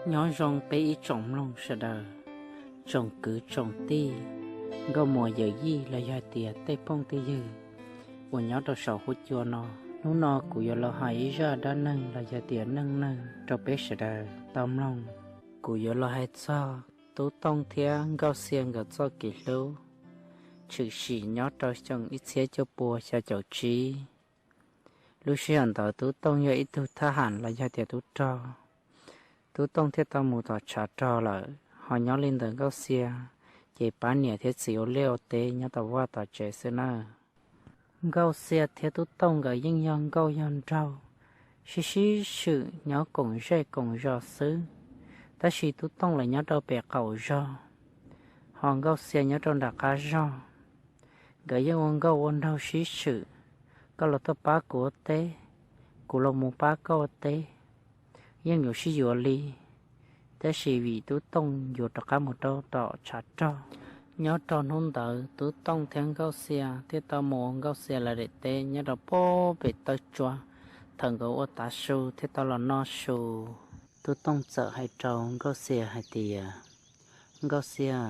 Nyob zoo peb ib tsoom mloog sawv daws, tsoom kwv tsoom tij, nkauj muam yawm yij los yog hais tias tej phooj tej ywg uas nyob rau saum huab cua no. Hnub no kuv yuav los hais ib zaj dab neeg los yog tias neej neeg rau peb sawv daws tau mloog. Kuv yuav los hais txog Tub Tooj thiab Nkauj Xia nkawd txoj kev hlub tshwm sim nyob rau xyoo ib txhiab cuaj pua xya caum tsib. Lub sij hawm ntawd Tub Tooj yog ib tug thab ham los yog tias tub rog. Tub Tooj thiaj tau mus tom tshav rog lawm, ho nyob li ntawd Nkauj Xia ces pab niam thiab txiv ua liaj ua teb nyob tom vaj tom tsev xwb nawb. Nkauj Xia thiab Tub Tooj nkawd yeej yog nkauj yog nraug, sib sib swm nyob koom zej koom zos xwb, tab sis Tub Tooj lawv nyob rau pem qaum zog, ho Nkauj Xia nyob rau nram qab zog. Nkawd yeej ua nkauj ua nraug sib swm, koj los tuaj pab kuv ua teb, kuv los mus pab koj ua teb, yeej yuav sib yuav li. Tab sis vim Tub Tooj yuav rov qab mus rau tom tshav rog, nyob rau hnub ntawd Tub Tooj thiab Nkauj Xia thiaj tau mus ua Nkauj Xia lawv daim teb nyob rau pem taw tsua. Thaum nkawd ua tav su thiaj tau los noj su, Tub Tooj txawm hais rau Nkauj Xia hais tias, Nkauj Xia,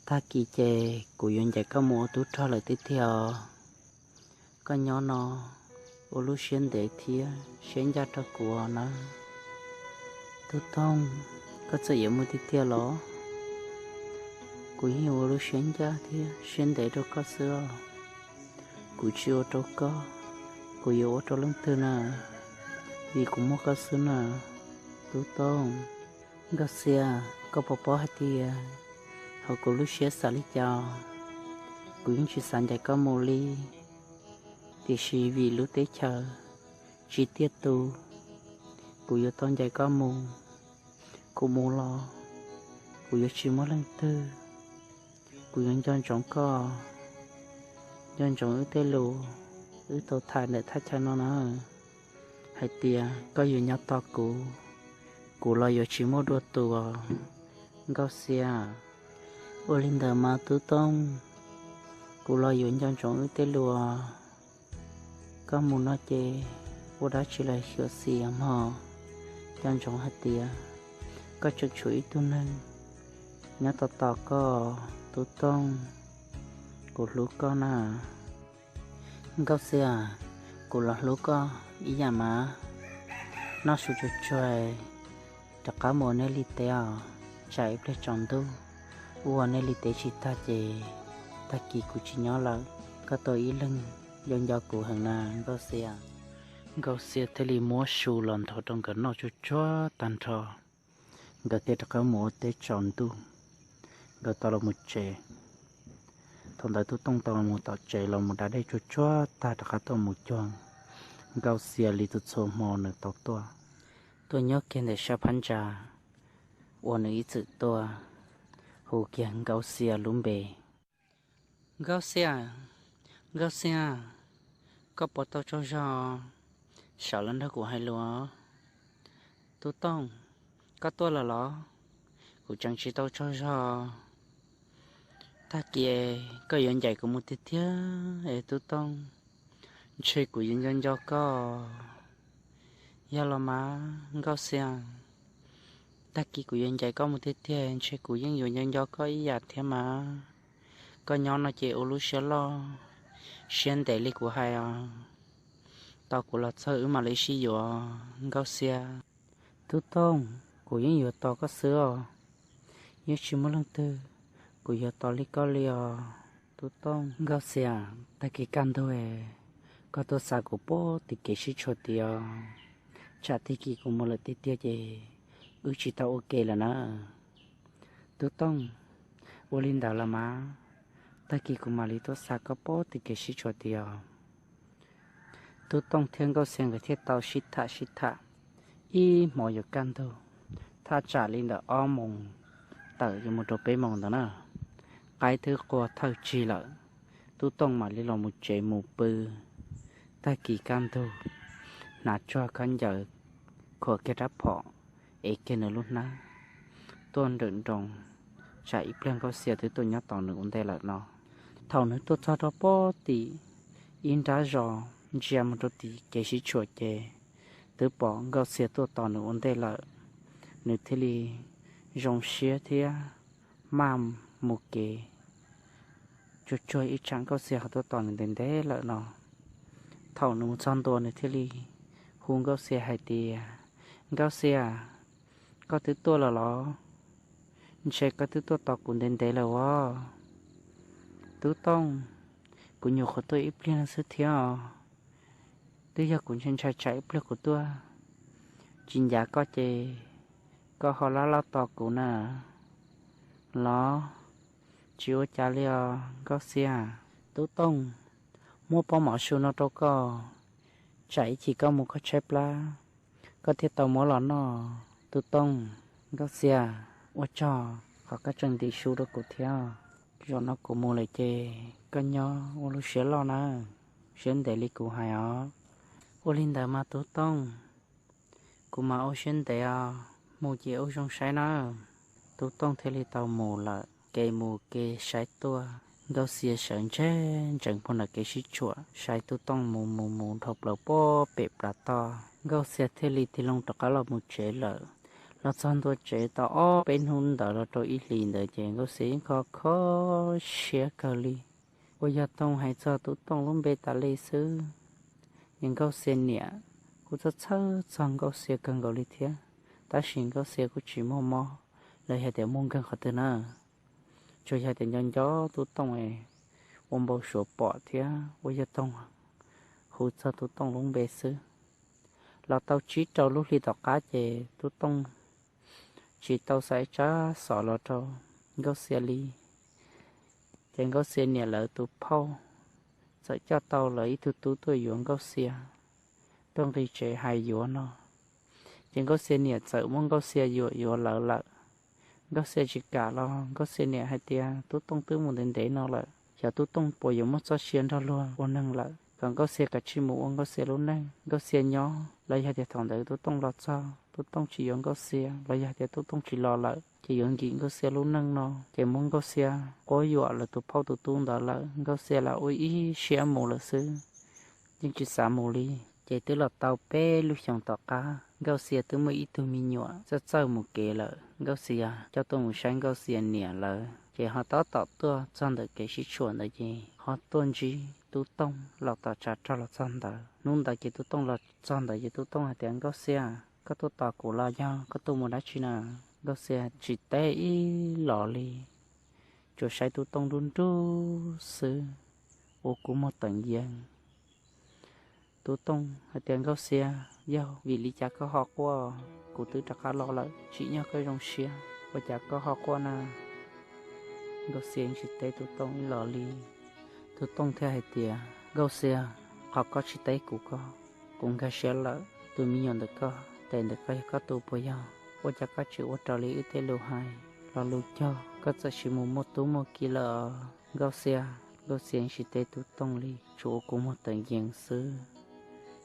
tag kis ces kuv yuav ncaim koj mus ua tub rog lawm tiag tiag os. Koj nyob no ua lub siab ntev thiab siab ncaj rau kuv nawb. Tub Tooj, koj txawm yuav mus tiag tiag los? Kuv yeej ua lub siab ncaj thiab siab ntev rau koj xwb os. Kuv tsis ua rau koj, kuv yuav ua rau leej twg na? Vim kuv muaj koj xwb na, Tub Tooj. Nkauj Xia, koj puas paub hais tias hauv kuv lub siab xav li cas? Kuv yeej tsis xav ncaim koj mus li, tiam sis vim lub teb chaws tsis tiaj tus, kuv yuav tau ncaim koj mus. Kuv mus los kuv yuav tsis muaj leej twg, kuv yuav nco ntsoov koj, nco ntsoov wb tej lus wb tau tham ntawm thaj chaw no na, hais tias koj yuav nyob tos kuv, kuv los yuav tsis muaj dua tus. Nkauj Xia, ua li ntawd mas Tub Tooj, kuv los yuav nco ntsoov wb tej lus. Koj mus no ces ua dab tsi los xyuam xim mog, nco ntsoov hais tias koj tseem tshuav ib tug neeg nyob tos tos koj, Tub Tooj, kuv hlub koj na. Nkauj Xia, kuv los hlub koj ib yam mas. Noj su tsuag tsuag, rov qab mus ua nej li teb os, tsam ib pliag tsaus ntuj ua nej li teb tsis tag ces tag kis kuv tsis nyob lawm, koj tau ib leeg nco nco kuv heev na Nkauj Xia. Nkauj Xia thiaj li muab su los nrog rau nkawd noj tsuag tsuag tag nrho, nkawd thiaj rov qab mus ua teb tsaus ntuj, nkawd tau los mus tsev. Thaum ntawd Tub Tooj tau los mus tom tsev los mus da dej tsuag tsuag tag rov qab tuaj mus cuag Nkauj Xia li txhua txhua hmo nws tau tuaj, tuaj nyob kiag ntawm sab phab ntsa uas nws ib txwm tuaj, hu kiag Nkauj Xia lub npe. Nkauj Xia, Nkauj Xia, koj puas tau tsaug zog? Sawv los nrog kuv hais lus. Tub Tooj, koj tuaj lawm los? Kuv tseem tsis tau tsaug zog. Tag kis koj yuav ncaim kuv mus tiag tiag es Tub Tooj, ntshe kuv yuav nco nco koj. Yog los mas Nkauj Xia, tag kis kuv yuav ncaim koj mus tiag tiag, ntshe kuv yeej yuav nco nco koj ib yam thiab mas. Koj nyob no ces ua lub siab loj siab ntev li kuv hais os, tos kuv los txog wb mam li sib yuav Nkauj Xia. Tub Tooj, kuv yeej yuav tos koj xwb os, yeej tsis muaj leej twg kuv yuav tos li koj li os Tub Tooj. Nkauj Xia, tag kis kaj ntug koj tuaj xa kuv puag tim kev sib tshuam tid os, tsam tag kis kuv mus lawm tiag tiag ces wb tsis tau ua ke lawm na. Tub Tooj, ua li ntawd los mas, tag kis kuv mam li tuaj xa koj puag tim kev sib tshuam tid os. Tub Tooj thiab Nkauj Xia nkawd thiaj tau sib tham sib tham ib hmos yuav kaj ntug, thaj tsam li ntawm ob moos tawm yuav mus rau peb moos ntawd na. Qaib twb qua thawj tsig lawm, Tub Tooj mam li los mus tsev mus pw. Tag kis kaj ntug, hnav tsuag khaub ncaws, khuam kiag rab phom, ev kiag nws lub hnab, tuaj nrawm nroos, tsam ib pliag Nkauj Xia twb tuaj nyob tos nws ua ntej lawm no. Thaum nws tuaj txog rau puag tim ib nrab zos, ntsia mus rau tim kev sib tshuam ces twb pom Nkauj Xia tuaj tos nws ua ntej lawm. Nws thiaj li zoo siab thiab maj mus kev tsuag tsuag ib tsam Nkauj Xia ho tuaj tos nws ntev ntev lawm no. Thaum nws mus txog ntua nws thiaj li hu Nkauj Xia hais tias, Nkauj Xia, koj twb tuaj lawm los? Ntshe koj twb tuaj tos kuv ntev ntev lawm os. Tub Tooj, kuv nyuam qhuav tuaj ib pliag no xwb thiab os. Twb yog kuv ntshai ntshai tsam ib pliag kuv tuaj tsis ncav koj ces koj ho laj laj tos kuv na los? Tsis ua cas li os Nkauj Xia. Tub Tooj, muab pob mov su no rau koj, tsam ib chim koj mus koj tshaib plab, koj thiaj tau muab los noj. Tub Tooj, Nkauj Xia, ua tsaug qhov koj tseem ntim su rau kuv thiab. Zaum no kuv mus lawm ces koj nyob ua lub siab loj na, siab ntev li kuv hais os. Ua li ntawd mas Tub Tooj, kuv mas ua siab ntev os, mus ces ua zoo saib na. Tub Tooj thiaj li tau mus lawm, kev mus kev saib tuaj, Nkauj Xia sawv ntseg ntsees puag nram kev sib tshuam saib Tub Tooj mus mus mus dhau plaws puag pem plab toj. Nkauj Xia thiaj li tig loo rov qab los mus tsev lawm. Los txog ntua tsev tau ob peb hnub ntawd los rau ib hlis ntawd ces Nkauj Xia yeej kho kho siab kawg li. Ua yog Tooj hais txog Tub Tooj lub npe tas li xwb, es Nkauj Xia niam kuj txhawj txhawj txog Nkauj Xia kawg nkaus li thiab. Tab sis Nkauj Xia kuj tsis muaj mob los yog tias muaj nkeeg qhov twg na, tsuas yog tias nco nco Tub Tooj es ua npau suav pom thiab ua yog Tooj hu txog Tub Tooj lub npe xwb. Los tau tsib rau lub hli tom qab ces Tub Tooj tsis tau xa ib tsab xov los rau Nkauj Xia li. Ces Nkauj Xia niam lawv tus phauj txawm coj tau lawv ib tug tub tuaj yuav Nkauj Xia, tuaj nqis tsev hais yuav no. Ces Nkauj Xia niam txawm muab Nkauj Xia yuam yuav lawv lawm. Nkauj Xia tsis kam los Nkauj Xia niam hais tias Tub Tooj twb mus ntev ntev no lawm, xyov Tub Tooj puas yuav muaj txoj sia nrog luag ua neeg lawm, kom Nkauj Xia kav tsij mus ua Nkauj Xia lub neej, Nkauj Xia nyob. Los yog tias thaum ntawd Tub Tooj los txog, Tub Tooj tsis yuav Nkauj Xia, los yog tias Tub Tooj tsis los lawm, ces yuav nkim Nkauj Xia lub neej no, ces muab Nkauj Xia quab yuam lawv tus phauj tus tub ntawd lawm, Nkauj Xia lam ua ib siab mus lawm xwb, yeej tsis xav mus li. Ces twb los tau peb lub xyoos tom qab, Nkauj Xia twb muaj ib tug me nyuam txawj txawj mus kev lawm. Nkauj Xia coj tuaj mus saib Nkauj Xia niam lawv, ces ho tab tom tuaj txog ntawm kev sib tshuam ntawd ces ho tuaj ntsib Tub Tooj los tom tshav rog los txog ntawd. Hnub ntawd ces Tub Tooj los txog ntawd ces Tub Tooj hais tias, Nkauj Xia, koj tuaj tos kuv los yog koj tuaj mus dab tsi na? Nkauj Xia tsis teb ib los li, tsuas saib Tub Tooj nruj nruj xwb, ua kua muag teem yees. Tub Tooj hais tias, Nkauj Xia, yog vim li cas koj ho quaj? Kuv twb rov qab los lawm, tsim nyog koj zoo siab, ua cas koj ho quaj na? Nkauj Xia tsis teb Tub Tooj ib los li. Tub Tooj thiaj hais tias, Nkauj Xia, qhov koj tsis teb kuv ko, kuv nkag siab lawm. Tus me nyuam ntawm koj, tes ntawm koj yog koj tus puas yog? Ua cas koj tsis ua raws li wb tej lus hais? Lo lus cog koj txawm sis mus muaj tub muaj ki lawm os. Nkauj Xia, Nkauj Xia tsis teb Tub Tooj li, tsuas ua kua muag teem yees xwb.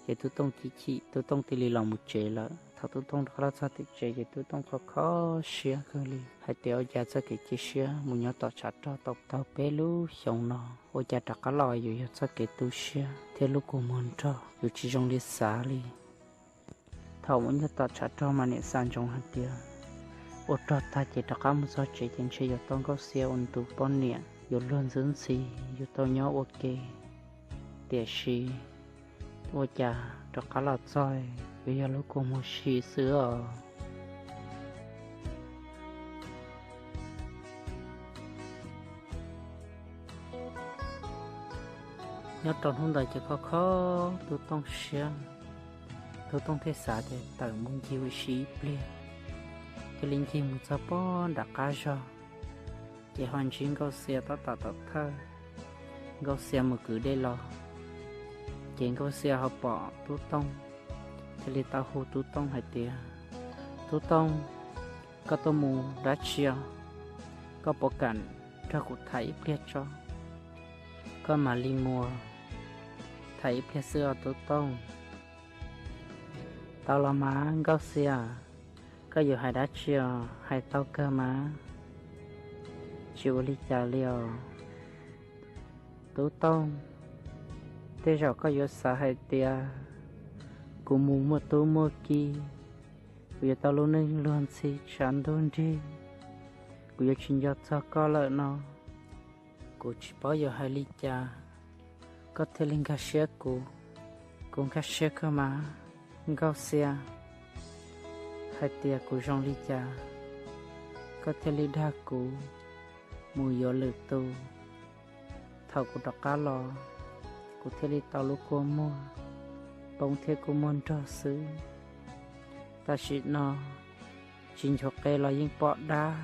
Ces Tub Tooj chim chim, Tub Tooj cia li los mus tsev lawm. Thaum Tub Tooj rov qab los txog tim tsev ces Tub Tooj kho kho siab kawg li hais tias, ua cas txoj kev cia siab mus nyob tom tshav rog tau tau peb lub xyoos no, ua cas rov qab los yuav yog txoj kev tu siab thiab lub kua muag nrog, yuav tsis zoo li xav li. Thaum mus nyob tom tshav rog mas niam xav ntsoov hais tias ua rog tag ces rov qab mus txog tsev ces ntshe yuav tau Nkauj Xia ua nws tus poj niam, yuav luag ntxwb ntxhi, yuav tau nyob ua ke. Tiam sis ua cas rov qab los txog yuav yog lub kua muag si xwb os. Nyob rau hnub ntawd ces kho kho Tub Tooj siab, Tub Tooj thiaj xav tias tawm mus ncig ua si ib pliag, thiaj li ncig mus txog pob nram qab zog, ces ho ntsib Nkauj Xia tab tom tom thawj. Nkauj Xia mus kwv dej los, ces Nkauj Xia ho pom Tub Tooj, thiaj li tau hu Tub Tooj hais tias, Tub Tooj, koj tuaj mus dab tsi os? Koj puas kam nrog kuv tham ib pliag tso? Koj mam li mus, tham ib pliag xwb os Tub Tooj. Tau los mas Nkauj Xia, koj yuav hais dab tsi os? Hais tau kawg mas, tsis ua li cas li os. Tub Tooj, Tej zaum koj yuav xav hais tias kuv mus muaj tub muaj ki, kuv yuav tau lub neej luag ntxhi tshav ntuj nrig, kuv yuav tsis nco txog koj lawm no. Kuv tsis paub yuav hais li cas, koj thiaj li nkag siab kuv, kuv nkag siab koj mas Nkauj Xia, hais tias kuv zoo li cas koj thiaj li dag kuv mus yuav lwm tus. Thaum kuv rov qab los, kuv thiaj li tau lub kua muag poob thiab kua muag nrog xwb. Tam sim no tsis nchuav qe los yeej pom dab,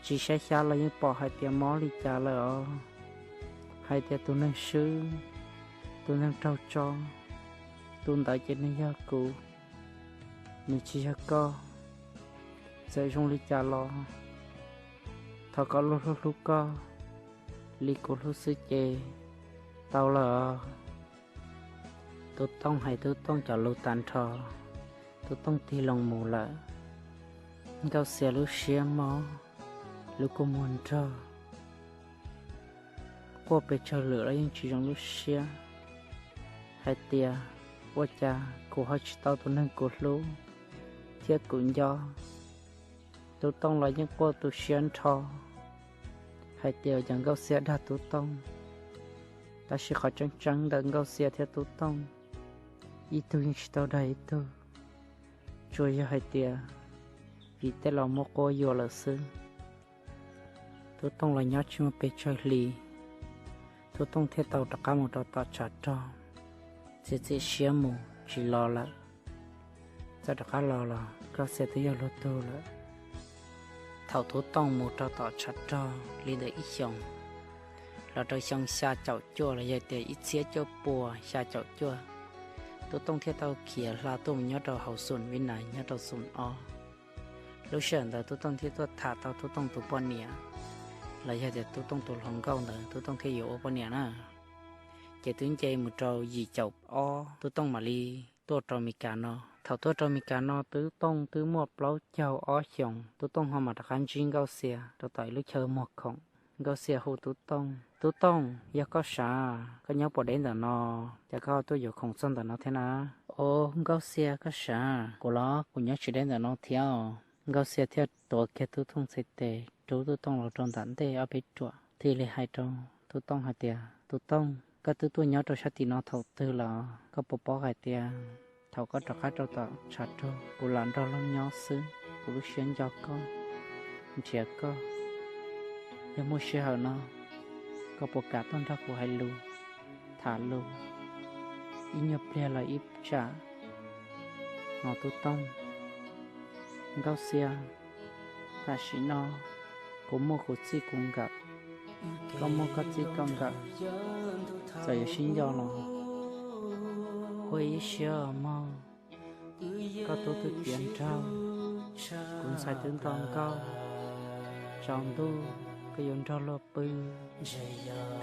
tsis saib xyab los yeej pom hais tias mob li cas lawm os. Hais tias tus neeg swb, tus neeg raug tso, tus ntawd ces nws yog kuv, nws tsis yog koj. Txawm zoo li cas los thov koj hlub hlub koj li kuv hlub xwb ces tau lawm os. Tub Tooj hais Tub Tooj cov lus tag nrho, Tub Tooj tig loo mus lawm. Nkauj Xia lub siab mob, lub kua muag nrog, quaj pes tsawg lwm los yeej tsis zoo lub siab, hais tias ua cas kuv ho tsis tau tus neeg kuv hlub thiab kuv nco. Tub Tooj los yeej quaj tu siab nrho, hais tias cov Nkauj Xia dag Tub Tooj, tab sis qhov tseeb tseeb ntawm Nkauj Xia thiab Tub Tooj, ib tug yeej tsis tau dag ib tug, tsuas yog hais tias vim tej laus muab quab yuam lawm xwb. Tub Tooj los nyob tsis muaj pes tsawg hli, Tub Tooj thiaj tau rov qab mus rau tom tshav rog, txiav txim siab mus tsis los lawm. Txawm rov qab los los Nkauj Xia twb yog luag tug lawm. Thaum Tub Tooj mus rau tom tshav rog li ntawm ib xyoos, los rau xyoo xya caum cuaj los yog tias ib txhiab cuaj pua xya caum cuaj, Tub Tooj thiaj tau khiav hla tuaj mus nyob rau hauv xoom Vib Nais nyob rau xoom ob. Lub sij hawm ntawd Tub Tooj thiaj tuaj tham tau Tub Tooj tus poj niam, los yog tias Tub Tooj tus hluas nkauj ntawd Tub Tooj thiaj yuav ua poj niam na. Ces twb nce mus rau yim caum ob Tub Tooj mam li tuaj rau Mes Kas no. Thaum tuaj rau Mes Kas no Tub Tooj twb muaj plaub caug ob xyoos, Tub Tooj ho mam rov qab ntsib Nkauj Xia rau tom ib lub chaw muag khoom. Nkauj Xia hu Tub Tooj, Tub Tooj, yog koj sav, koj nyob puas deb ntawm no, cas koj tuaj yuav khoom txog ntawm no thiab na? Os, Nkauj Xia koj sav, kuv los kuv nyob tsis deb ntawm no thiab os. Nkauj Xia thiaj tuav kiag Tub Tooj txhais tes rub Tub Tooj los rau nram ntej ob peb ruam, thiaj li hais rau Tub Tooj hais tias, Tub Tooj, koj twb tuaj nyob rau sab tim no thaum twg los? Koj puas paub hais tias thaum koj rov qab rau tom tshav rog kuv lam nrog luag nyob xwb, kuv lub siab nco koj, nrhiav koj. Yog muaj sij hawm no, koj puas kam tuaj nrog kuv hais lus, tham lus ib nyuag pliag los ib tsam? Os Tub Tooj, Nkauj Xia, tam sim no kuv muaj kuv txij kuv nkawm, koj muaj koj txij koj nkawm, txawm yuav sib nco los ua ib siab mog. Koj tub twb tiav nraug, kuv ntxhais twb nto nkauj, tsaus ntuj koj yuav nrog luag pw,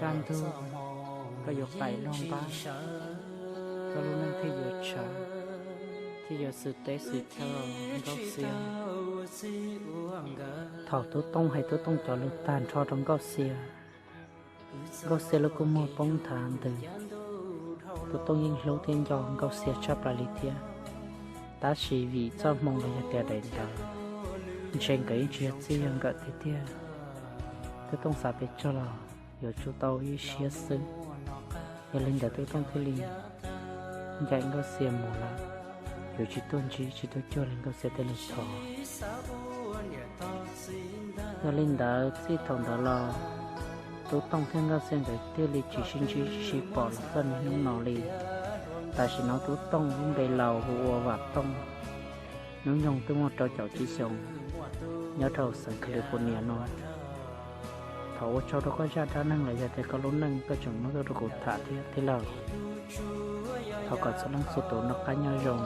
kaj ntug koj yuav qaim luag npab, koj lub neej thiaj yuav tshav, thiaj yuav xwm teb xwm chaw, Nkauj Xia. Thaum Tub Tooj hais Tub Tooj cov lus tag nrho rau Nkauj Xia, Nkauj Xia lub kua muag poob nthav ntws. Tub Tooj yeej hlub thiab nco Nkauj Xia tshaj plaws li thiab, tab sis vim txoj hmoo los yog tias daim ntawd, ntshe nkawd yeej tsis yog txij yog nkawm tiag tiag. Tub Tooj xav pes tsawg los yuav tsum tau ib siab xwb. Yog li ntawd Tub Tooj thiaj li ncaim Nkauj Xia mus lawm, yuav tsis tuaj ntsib tsis tuaj cuag li Nkauj Xia tej lus thov. Yog li ntawd txij thaum ntawd los Tub Tooj thiab Nkauj Xia nkawd thiaj li tsis sib ntsib tsis sib pom los txog niaj hnub no li. Tam sim no Tub Tooj lub npe laus hu ua Vam Tooj, hnub nyoog twb muaj rau caum tsib xyoos, nyob rau xeev California no. Thov ua tsaug rau koj zaj dab neeg los yog tias koj lub neej koj tseem muab tuaj rau kuv tham thiab tij laug. Thov kom txhua leej txhua tus noj qab nyob zoo,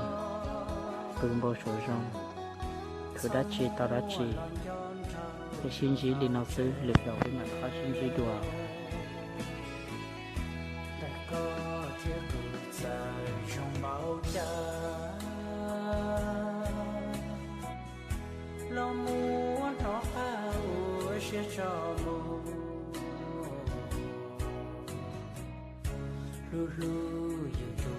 pw npau suav zoo, khwv dab tsi tau dab tsi, es sib ntsib li no xwb, lwm zaus peb mam rov qab sib ntsib dua. Ntawm koj thiab kuv txawm zoo npaum cas, los muab hnov qab ua siab tso mus. hlub hlub yus